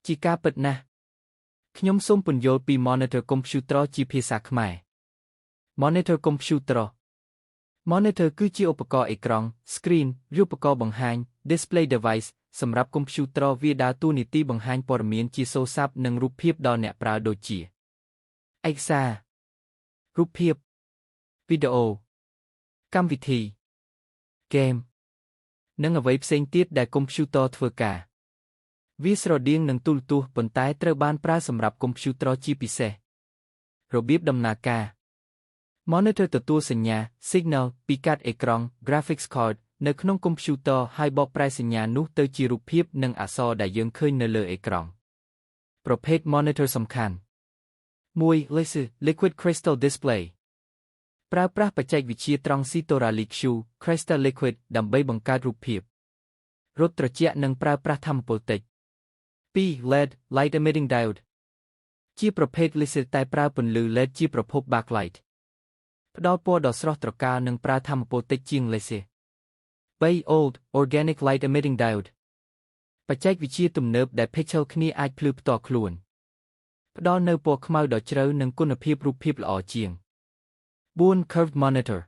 ជាការពិតណាស់ខ្ញុំសូមពន្យល់ពី monitor computer ជាភាសាខ្មែរ Monitor computer Monitor គឺជាឧបករណ៍អេក្រង់ screen ឬឧបករណ៍បង្ហាញ display device សម្រាប់កុំព្យូទ័រវាដើរតួនាទីបង្ហាញព័ត៌មានជាសូរស័ព្ទនិងរូបភាពដល់អ្នកប្រើដូចជាឯកសាររូបភាពវីដេអូកម្មវិធីហ្គេមនិងអ្វីផ្សេងទៀតដែលកុំព្យូទ័រធ្វើការវាស្រដៀងនឹងទូរទស្សន៍ប៉ុន្តែត្រូវបានប្រើសម្រាប់កុំព្យូទ័រជាពិសេសរបៀបដំណើរការ Monitor ទទួលសញ្ញា signal ពីកាតអេក្រង់ graphics card នៅក្នុងកុំព្យូទ័រហើយបកប្រែសញ្ញានោះទៅជារូបភាពនិងអក្សរដែលយើងឃើញនៅលើអេក្រង់ប្រភេទ monitor សំខាន់1 LCD Liquid Crystal Display ប្រើប្រាស់បច្ចេកវិទ្យាត្រង់ស៊ីតូរ៉ា LQ Crystal Liquid ដើម្បីបង្កើតរូបភាពរត់ត្រជាក់និងប្រើប្រាស់ថាមពលតិច2 LED Light Emitting Diode ជាប្រភេទ LCD តែប្រើពន្លឺ LED ជាប្រភព backlight ផ្ដល់ពណ៌ដ៏ស្រស់ត្រកាលនិងប្រើថាមពលតិចជាង LCD 3 OLED Organic Light Emitting Diode បច្ចេកវិទ្យាទំនើបដែល pixel គ្នាអាចភ្លឺផ្ទាល់ខ្លួនផ្ដល់នូវពណ៌ខ្មៅដ៏ជ្រៅនិងគុណភាពរូបភាពល្អជាង4 Curved Monitor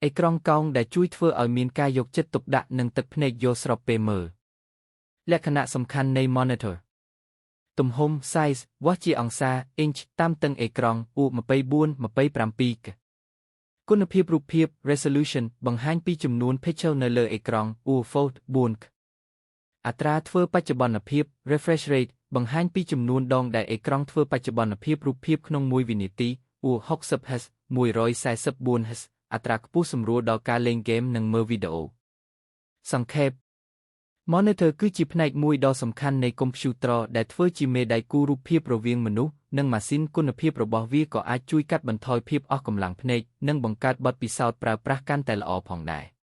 អេក្រង់កោងដែលជួយធ្វើឲ្យមានការយកចិត្តទុកដាក់និងទឹកភ្នែកយល់ស្របពេលមើលលក្ខណៈសំខាន់នៃ monitor ទំហំ size វាស់ជាអង្សា inch តាមតឹងអេក្រង់ U 24 27កគុណភាពរូបភាព resolution បង្ហាញពីចំនួន pixel នៅលើអេក្រង់ U 4 កអត្រាធ្វើបច្ចុប្បន្នភាព refresh rate បង្ហាញពីចំនួនដងដែលអេក្រង់ធ្វើបច្ចុប្បន្នភាពរូបភាពក្នុង1វិនាទី U 60 Hz 144 Hz អត្រាខ្ពស់សម្រួលដល់ការលេងហ្គេមនិងមើលវីដេអូសង្ខេប Monitor គឺជាផ្នែកមួយដ៏សំខាន់នៃកុំព្យូទ័រដែលធ្វើជាមេដៃគូរូបភាពរវាងមនុស្សនិងម៉ាស៊ីនគុណភាពរបស់វាក៏អាចជួយកាត់បន្ថយភាពអស់កម្លាំងភ្នែកនិងបង្កើតបទពិសោធន៍ប្រើប្រាស់កាន់តែល្អផងដែរ។